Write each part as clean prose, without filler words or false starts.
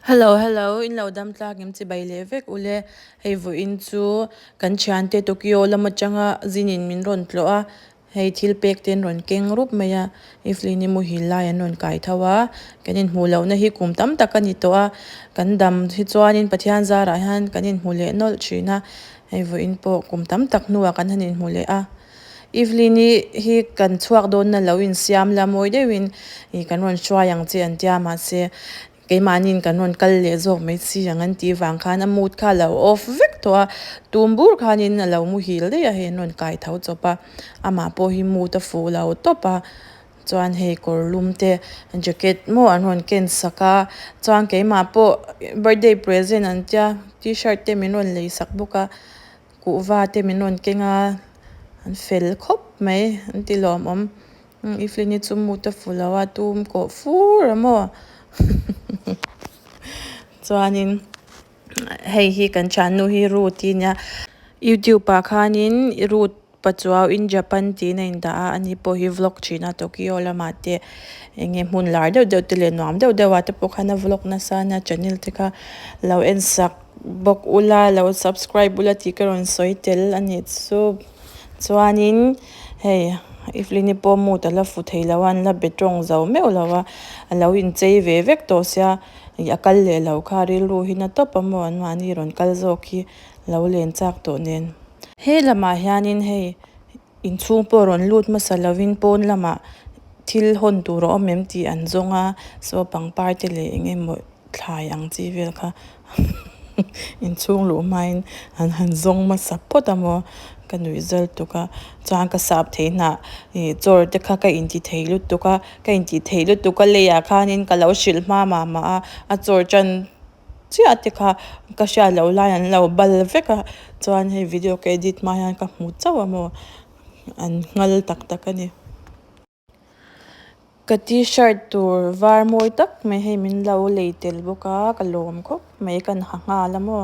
Hello hello in lo dam tlak em chibai leh vek ule hei vawiin chu kan thiante Tokyo lam atanga zinin min rawn tlawh a hei thil pek te an rawn keng rup mai a Evelyn-i muhil lai an rawn kai tho a kan inhmuh lohna hi kum tam tak a ni tawh a kan dam hi chuanin Pathian zarah hian kan inhmu leh nawlh thin a hei vawiin pawh kum tam tak hnuah kan han inhmu leh a. Evelyn-i hi kan chhuak dawn na lo insiam la mawi deuhin ih kan rawn hruai ang che an tia mahse keimahniin kan rawn kal leh zawk mai si ang an tih vang khan a mood kha a lo off vek tawh a, tum bur khanin a lo muhil daih a hei an rawn kai tho chawp a, amah pawh hi mood a fuh lo tawp a chuan hei kawr lum te jacket maw an rawn ken sak a chuan keimah pawh birthday present an tia t-shirt te min rawn lei sak bawk a. Kuhva te min rawn keng a, an fel khawp mai an ti lawmawm. Evelyn-i chu mut a fu lo a, tum kawh fur a maw Chuanin hei hi kan thiannu hi Ruth-i nia, YouTube ah khanin Ruth Pachuau in Japan tiin a indah a, ani pawh hi vlog thin a Tokyo lamah te eng nge hmun lar deuh deuh te leh nuam deuh deuh ah te pawh khan a vlog nasa ania channel te kha lo en sak. Bawk ula lo subscribe ula tih ka rawn sawi tel a nih chu. Chuanin hei Evelyn-i pawh mood a la fu thei lo a, an la be tawng zo meuh lo a, a lo inchei ve vek tawh sia ih a kal leh lo kha rilru hi na tawp a maw anmahni rawn kal zawk hi lo len chak tawh nen. He lamah hianin hei inchhung pawh rawn lut hmasa lovin pawn lamah thil hawn tur a awm em tih an zawng a, saw pangpar te leh eng emaw thlai ang chi vel kha inchhung luh hmain an han zawng hmasa phawt a maw ka nuih zal tuk a chuan ka sap thei hnah ih chawr te kha ka inti thei lutuk a ka intih theih lutuk a leiah khanin ka lo hrilh hma mah mah a a chawr tan chiah te kha ka hriat loh lai an lo bal vek a chuan hei video ka edit hma hian ka hmu chauh a maw an nghal tak tak a ni. Ka t-shirt tur var mawi tak mai hei min lo lei tel bawk a ka lawm khawp mai kan ha nghal a maw.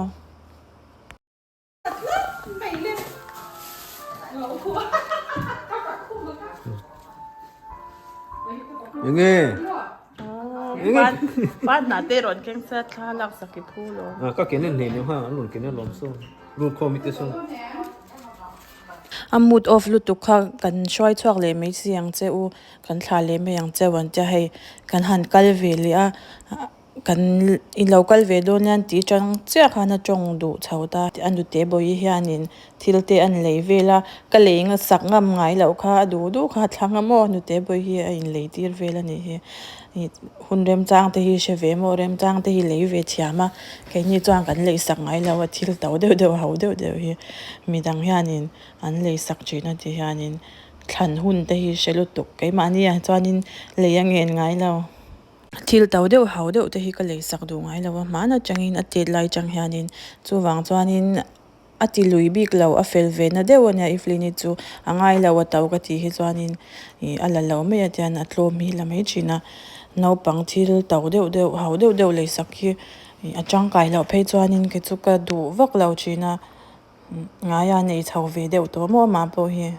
Enge? Pa hna te rawn keng se thla lak sak i phu lo. Ka ken en hneh ha an rawn ken alawm saw rul khawm i te saw. A mood off lutuk kha kan hruai chhuak leh mai si ang che u, kan thlah leh mai ang cheu an tia hei kan han kal ve leh a, kan ilo kal ve dawn hian tih atang chiah khan a tawng duh chho ta. A nute bawihi hianin thil te an lei vel a, ka lei sak ngam ngai loh kha a duh duh kha a thlang a maw nute bawihi a inlei tir vel a nih hi. Hun remchang te hi hre ve maw remchang te hi lei ve thiam a keini chuan kan lei sak ngai lo a thil to deuh deuh ho deuh deuh hi midang hianin an lei sak thin a ti hianin thlan hun te hi hre lutuk keimahni ah chuanin lei a ngen ngai lo thil to deuh ho deuh te hi ka lei sak duh ngai lo a hman atangin a tet lai atang hianin chuvang chuanin. A ti lui bik lo, a fel ve na deuh a nia Evelyn-i chu a ngai lo a to ka tih hi chuanin ih a la lo mai a tian a tlawm hi la mai thin a, naupang thil to deuh deuh hau deuh deuh lei sak hi ih a tangkai loh phei chuanin kei chu ka duh vak lo thin a, ngaia nei chho ve deuh tawh maw amah pawh hi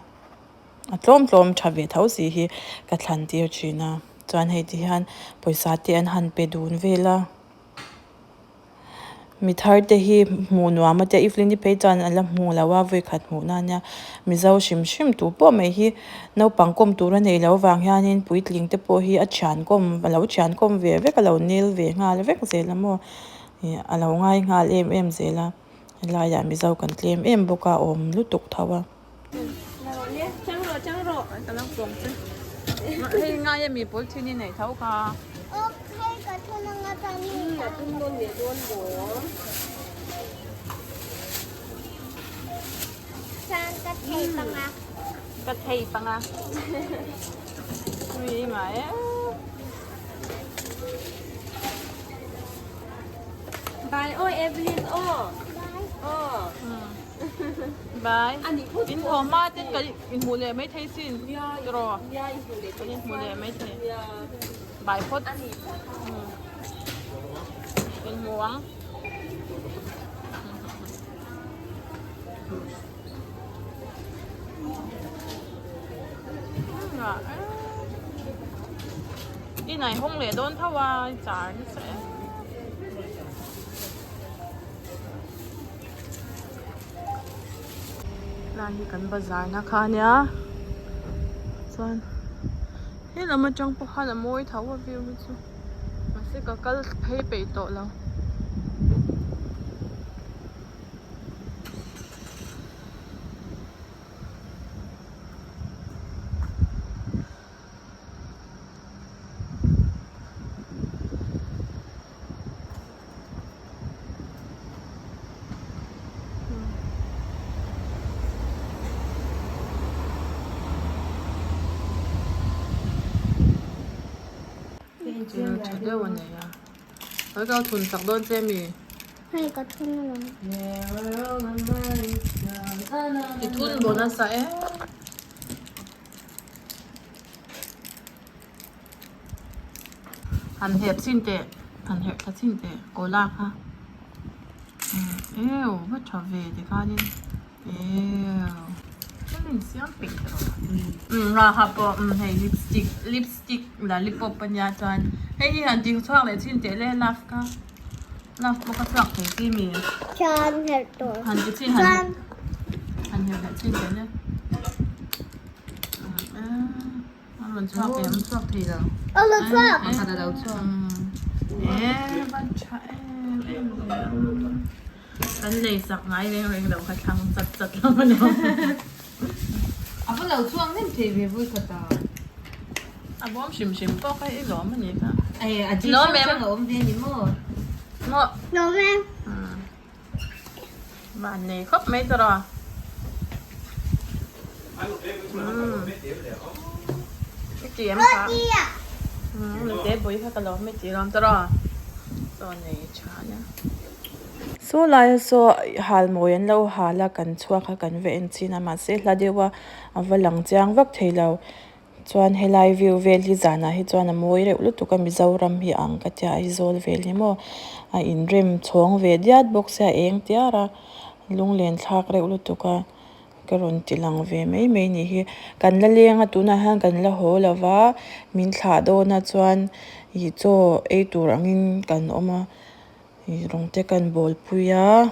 a tlawm tlawm tha ve tho si hi ka thlan tir thin a, chuan hei ti hian pawisa te an han pe dun vel a. Mi thar te hi hmuh nuam a tia Evelyn-i phei chuan a la hmu lo a vawikhat hmuh na ania Mizo hrim hrim tu pawh mai hi naupang kawm tur a nei lo vang hianin puitling te pawh hi a thian kawm a lo thian kawm ve vek a lo nel ve nghal vek zel a maw ih a lo ngai nghal em em zel a helaiah Mizo kan tlem em bawk a awm lutuk tho a. Bye aw Evelyn aw. Bye. Aw. Bye. In haw hma ten kan inhmuh leh mai thei sin. Tiraw. Kan inhmuh leh mai thei. Bye phawt. Inhmu ang. I nai hawng leh dawn tho a, i char nasa e. Lai hi kan bazar na kha ania chuan he lam atang pawh khan a mawi tho a view hi chu mahse ka kal phei peih tawh lo. Tha deuh a nei a hei ka thun chak dawn che mi Hei ka thun alawm. I thun bawn nasa em. Han hep chhin teh han herh thla chhin teh cola kha eww va tha ve tikhanin eww thil insiam peih ta rawh umm ha ha pawh umm hei lipstick lipstick lollipop ania chuan hei hi han ti chhuak leh chhin teh le love kha love pawh kha chhuak thei chi mi Chuan herh tawh han ti chhin han han herh leh chhin teh le. A rawn chhuak em? Chhuak thei lo. A lo chhuak. Pakhat a lo chhuak. E van tha em em ve a. Kan lei sak ngai reng reng lo kha thlang chat chat lo a lo. A va lo chhuak hnem thei ve vui khat a. A bawm hrim hrim pawh kha i lawm a ni kha. E a ji hrang hrang a awm ve a ni maw? Maw. Lawm em? Van nei khawp mai tawh. Saw laia saw hal mawi an lo hal a kan chhuak a kan va en chin a mahse hla deuh a a va lang chiang vak thei lo chuan helai view vel hi zanah hi chuan a mawi reuh lutuk a Mizoram hi ang ka tia Aizawl vel hi maw a inrem chhawng ve diat bawk sia a eng tiar a lunglen thlak reuh lutuk a. Ka rawn ti lang ve mai mai ni hi. Kan la leng a tunah hian kan la haw lo va, min thlah dawn a chuan ih chaw ei tur angin kan awm a, ih rawng te kan bawl pui a.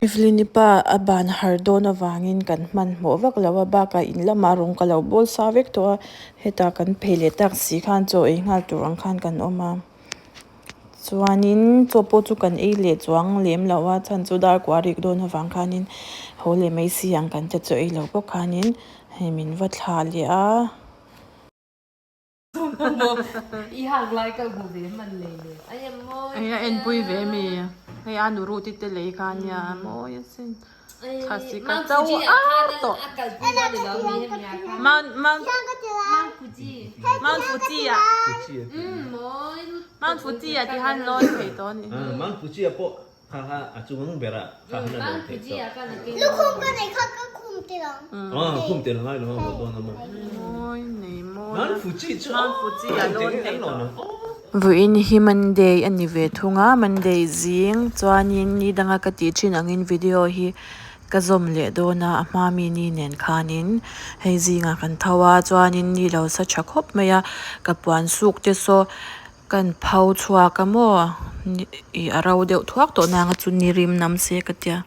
Evelyn-i pa a ban har dawn avangin kan hmanhmawh vak lo a, bakah in lamah rawng ka lo bawl sa vek tawh a, hetah kan phei leh tak si khan chaw ei nghal tur ang khan kan awm a. Chuanin chaw pawh chu kan ei leh chuang lem lo a chhan chu dar kua rik dawn avang khanin haw leh mai si ang kan te chu ei lo bawk khanin hei min va thlah leh a. Hei a enpui ve mi hei a nu ruti te lei kha nia mawi asin. Thlasik a cho ar tawh. Mount Mount Mount Fuji ah Mount Fuji ah ti han lawn thei tawh a ni. Mount Fuji ah pawh kha kha a chung ber ah kha han lawn thei tawh. Lukhum ka nei kha ka khum tel ang. Ah khum tel ngai lo a haw dawn a maw. Mawi nei mawi a. Mount Fuji chu Mount Fuji ah lawn thei tawh. Vawiin hi Monday a ni ve thung a, Monday zing chuanin ni danga ka tih thin angin video hi ka zawm leh dawn a, a hma mi ni nen khanin hei zingah kan tho a chuanin ni lo sa tha khawp mai a, ka puan suk te saw kan pho chhuak a maw ih a ro deuh thuak tawh nang a chu ni rim nam se ka tia.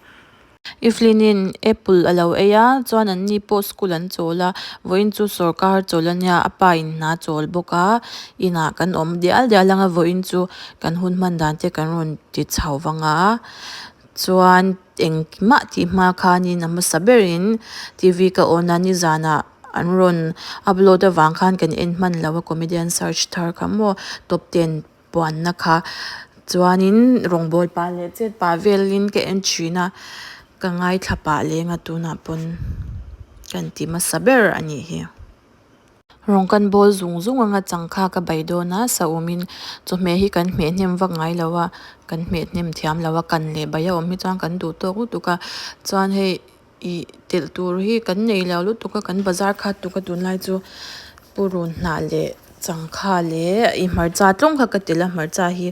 Evelyn-in apple a lo ei a chuan an ni pawh school an chawl a vawiin chu sawrkar chawl a nia a pa in hna chawl bawk a inah kan awm dial dial ang a vawiin chu kan hun hman dan te kan rawn ti chho vang a chuan engmah tih hma khanin a hmasa berin t v ka on a nizanah an rawn upload avang khan kan en hman lo a comedian search thar kha maw top ten. Puanna kha chuanin rawngbâwl pah leh chet pah velin ka en thin a, ka ngaithla pah leng a tunah pawn kan ti hmasa ber a nih hi. Rawng kan bawl zung zung anga changkha ka bei dawn a, saum-in chawhmeh hi kan hmeh hnem vak ngai lo a, kan hmeh hnem thiam lo a, kan leh bai a awm hi chuan kan duh tawk lutuk a, chuan hei ih telh tur hi kan nei lo lutuk a kan bazar khat tuk a tunlai chu purun hnah leh changkha leh ih hmarcha tlawng kha ka telh a hmarcha hi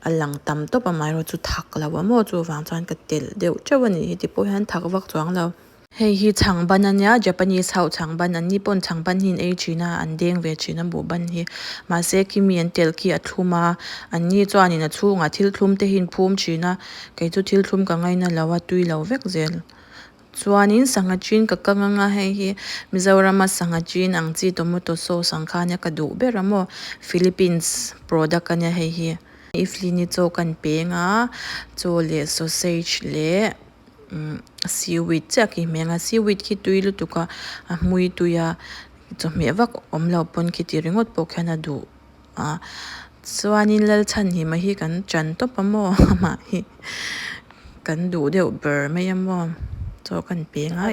a lang tam tawp a amaherawh chu thak lo a maw chuvang chuan ka telh deuh teuh a nih hi ti pawh hian thak vak chuang lo. Hei hi chhang ban a nia Japanese ho chhang ban an ni pawn chhang ban hi an ei thin a an deng ve thin a buh ban hi mahse khi mi an telh khi a thlum a an ni chuanin a chhungah thil thlum te hi an phum thin a kei chu thil thlum ka ngaina lo a tui lo vek zel. Chuanin sangha chin ka kang anga hei hi Mizorama sangha chin ang chi tomato sauce ang kha ania ka duh ber a maw Philippines product ania hei hi. Iflini chaw kan peng a chaw leh sausage leh seaweed chiah khi hmeng a seaweed khi tui lutuk a a hmui tui a chawhmeh vak awm lo pawn khiti ringawt pawh khian a duh a chuanin Lalchhanhima hi kan chan tawp a maw amah hi kan duh deuh ber mai a maw chaw kan peng a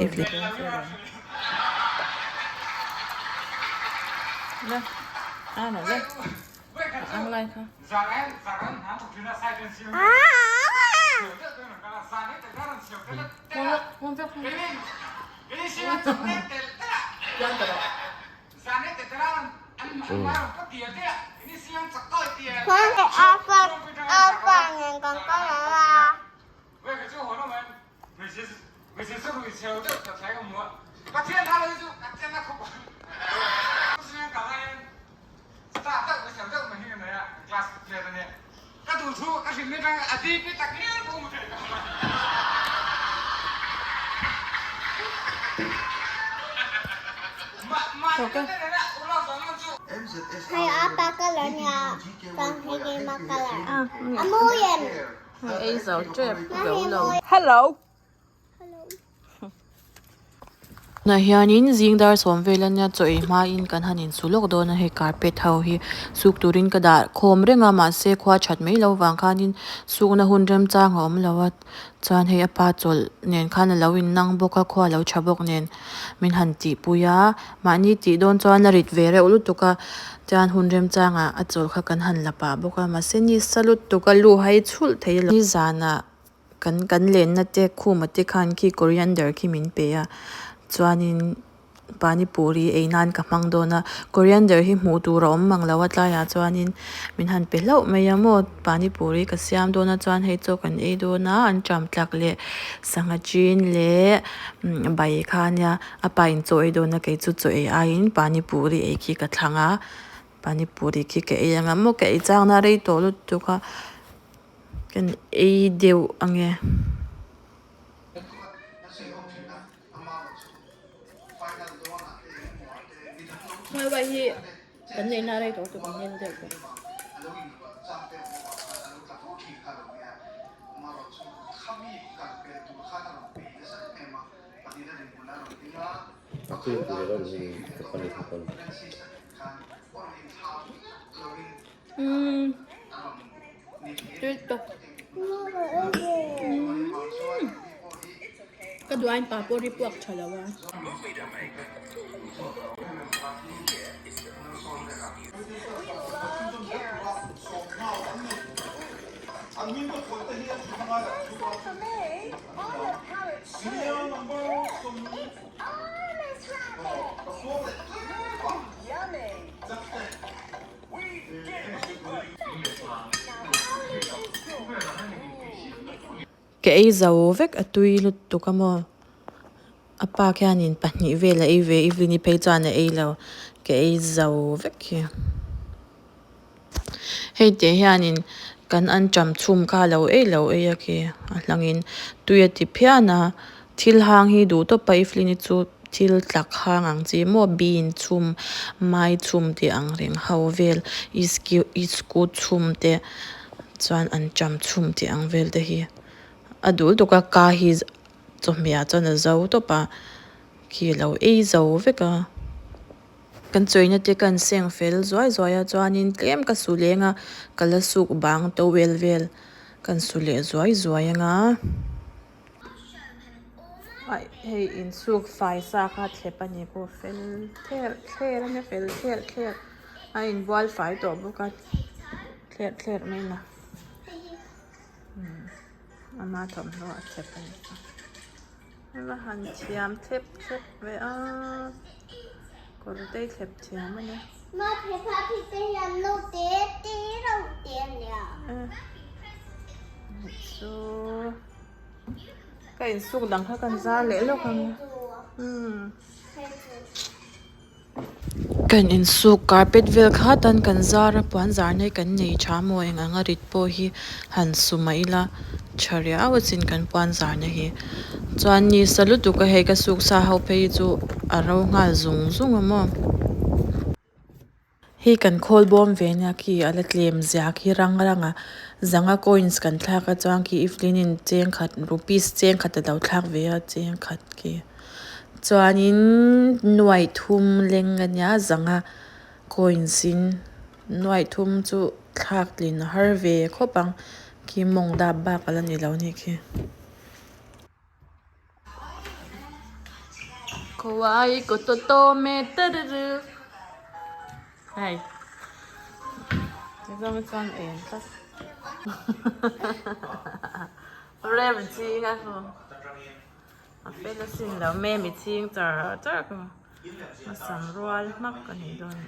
Hei apa color nia chuan hei keima color a mawi em? Ei zo tep zo lo. Hello. Tunah hianin zing dar sawm vel ania chaw ei hmain kan han insu lawk dawn a hei carpet ho hi suk turin ka dah khawm reng a mahse khua that mai lo vang khanin sukna hun remchang a awm lo a chuan hei a pa chawlh nen khan a lo in nang bawk a khua lo tha bawk nen min han tihpui a mahni tih dawn chuan a rit ve reuh lutuk a chuan hun remchangah a chawlh kha kan han la pah bawk a mahse ni sa lutuk a lu hai chhulh thei a lo ni zanah. Kan kan lenna te khuma te khan khi coriander khi min pe a chuanin panipuri ei nan ka hmang dawn a coriander hi hmuh tur a awm mang lo a tlaiah chuanin min han pe hlauh mai a maw panipuri ka siam dawn a chuan hei chaw kan ei dawn a an ṭam tlak leh sangha chin leh bai kha ania a pa in chaw ei dawn a kei chu chaw ei aiin panipuri ei khi ka thlang a panipuri khi ka ei ang a maw ka ei changna rei tawh lutuk a. Kan ei deuh ange. Ka duain pa pawh ri puak tha lo a. Ka ei zo vek a tui lutuk a maw a pa khianin pahnih vel a ei ve Evelyn-i phei chuan a ei lo ka ei zo vek hi hei teh hianin kan anṭam chhum kha a lo ei lo ei a khi a hlangin tui a ti phian a thil hang hi duh tawp a Evelyn-i chu. Thil tlak hang ang chi maw bean chhum mai chhum tih ang reng ho vel iskut chhum te chuan an cham chhum tih ang vel te hi a duh lutuk a ka hi chawhmeh ah chuan a zo tawp a khi a lo ei zo vek a kan chawina te kan seng fel zuai zuai a chuanin tlem ka su leng a ka la suk bang towel vel kan su leh zuai zuai anga. Aih hei insuk fai sa kha thlep a ni pawh fel thler thler a nia fel thler thler a inbual fai tawh bawk a thler thler mai a ama thawmhnaw a thlep a ni ava han thiam thlep thlep ve a kawr te hi thlep thiam a nia. Chu. Ka insuk dang kha kan zar leh lawk ang umm kan insuk carpet vel kha tan kan zar a puan zar na hi kan nei tha maw eng anga rit pawh hi han su mah ila. Tha riau a chin kan puan zarna hi chuan ni sa lutuk a hei ka suk sa ho phei hi chu a ro nghal zung zung a maw. Hei kan khawl bawm ve nia khi a la tlem zia khi rang rang a zanga coins kan thlak a chuan khi Evelyn in cheng khat rupees cheng khat a lo thlak ve a cheng khat khi chuanin nuaih thum leng a nia zanga coins in nuaih thum chu thlak tlin a har ve khawp ang khi mawng dap bak a la ni lo a nih khi. Kawaii koto to me taruru hei ti zawng chuan eng tlat rem ching a a fel asin lo me mi ching char char ka a sam rual hmak a nih dawn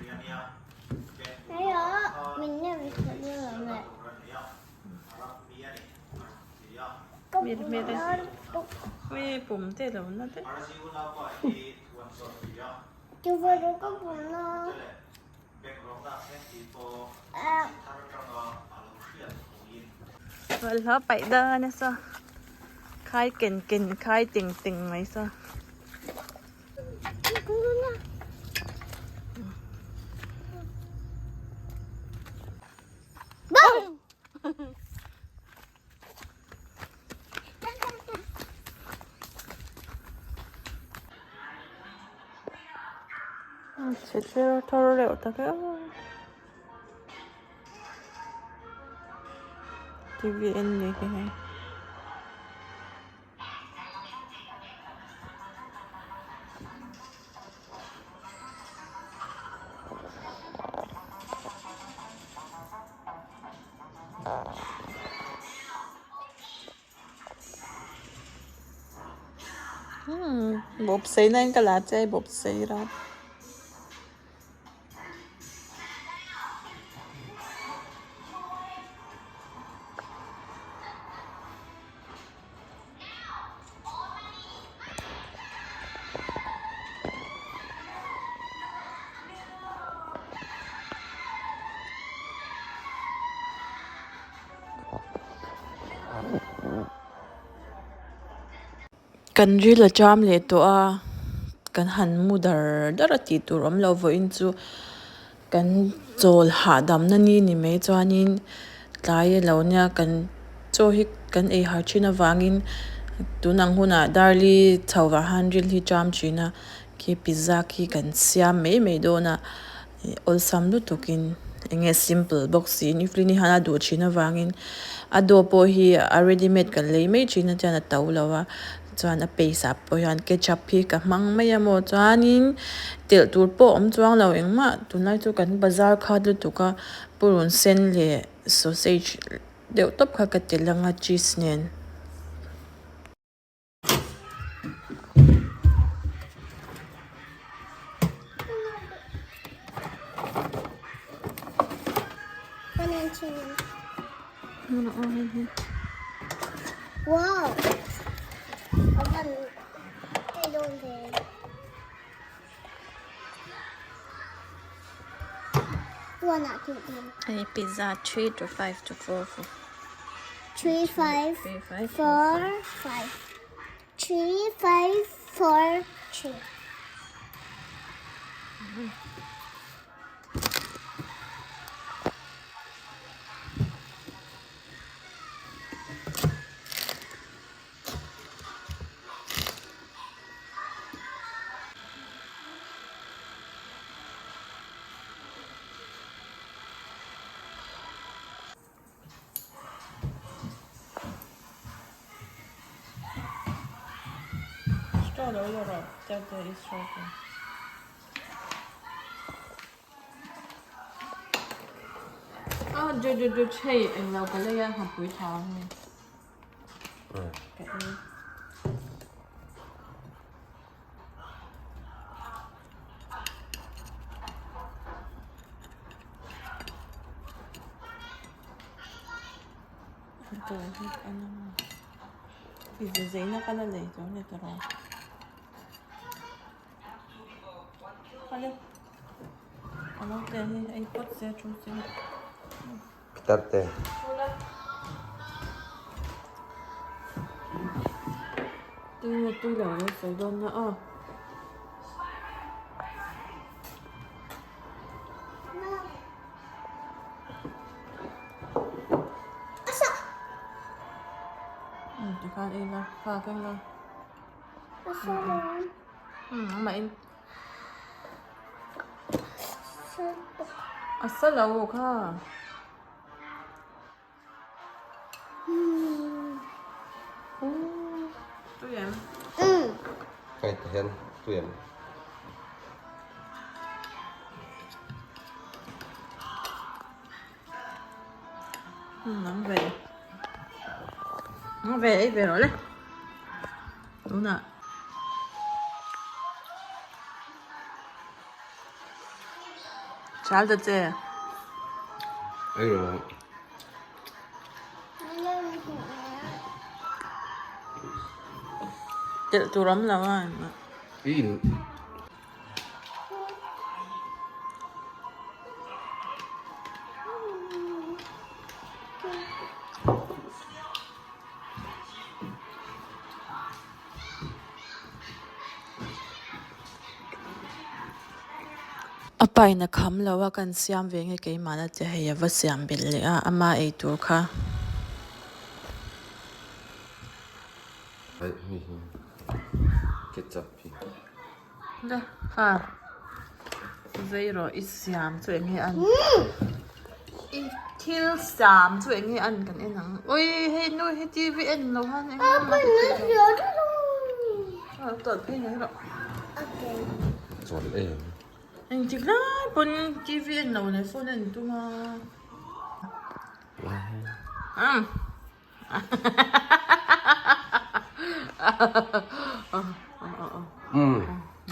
Mi pum te lo na te. Bawlhhlawh a paih dawn a saw khai ken ken khai teng teng mai saw. Chhe thler thar reuh tak e aw T_V en ni khi hei. Bawp sei na in ka la che bawp sei rat. Kan ril a cham leh tawh a, kan han mu dar dar a tih tur awm lo vawiin chu kan chawl hahdamna ni ni mai chuanin tlai a lo nia kan chaw hi kan ei har thin avangin tunang hunah darli chho vah han ril hi cham thin a khi pizza khi kan siam mai mai dawn a awlsam lutukin eng nge simple bawk si niflini hian a duh thin avangin a dough pawh hi a ready made kan lei mai thin a chuan a to lo a. Chuan a paste ah pawh hian ketchup hi ka hmang mai a maw chuanin telh tur pawh a awm chuang lo engmah tunlai chu kan bazar khat lutuk a purun sen leh sausage deuh tawp kha ka telh anga cheese nen. Wow! Avan tui dawn ve. Tuanah tih dawn. Hei pizza 3 to 5 to 4 4. 3 5 4 5 3 5 4 3. Straw lo la rawh, that is straw. Aw du du du hei englo ka lei a hapui tha hei ka ei. Zeina ka la lei tur a ni ta rawh. Pitar te. Tui nge tui lo lo sawi dawn na aw. Tikhan ei la, kha keng la. Amah in. A sa lo kha. Tui em? Hei ti hian tui em? Nang ve. Nang ve ei ve rawh le. Tunah. Chal ta che. Ei rawh. Telh tur awm lo a engmah. I in. A pain a kham lo a kan siam ve nge keimahna che hei a va siam belh leh a ama ei tur kha. Le kha zei rawh i siam chu eng nge an i thil siam chu eng nge an kan en ang ui hei nu hi TV en lo han eng nge a tawlh phei mai rawh engtik lai pawn TV en lo leh phone en tum a.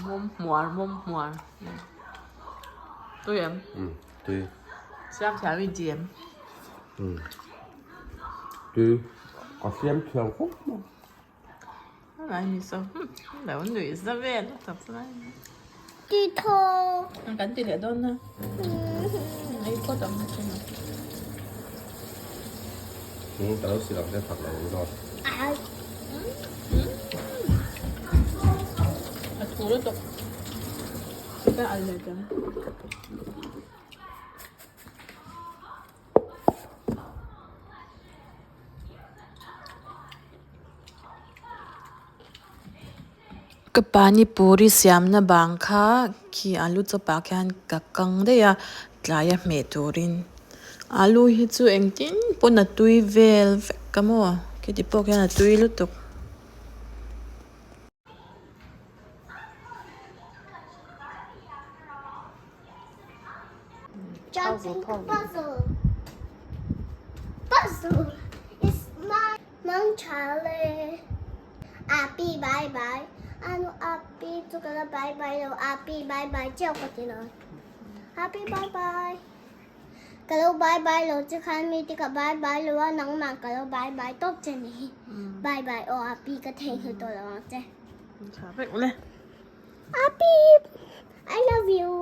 Mawm hmuar mawm hmuar tui em tui siam thiam i ti em tui a siam thiam khawp mai lai mi saw lo nuih za vel a tawp lai Ti thaw kan ti leh dawn na ei phawt ang chu. Ka lo silam te phak lo ang zawk. A thu lutuk. Ka al leh tang. Ka pani puri siamna bang kha khi alu chawpah khian ka kang daih a tlai a hmeh turin alu hi chu engtin pawn a tui vel vek a maw khiti pawh khian a tui lutuk. Jumping puzzle. Puzzle is my mong Charlie. Abi bye bye. Anu Abi chu ka la bye bye lo. Abi bye bye chiao ka ti lo. Abi bye bye. Ka lo bye bye lo chu khan mi ti ka bye bye lo a nangmah ka lo bye bye tawp che ni. Bye bye aw Abi ka theihnghilh tawh lo ang che. Tha vek le. Abi I love you.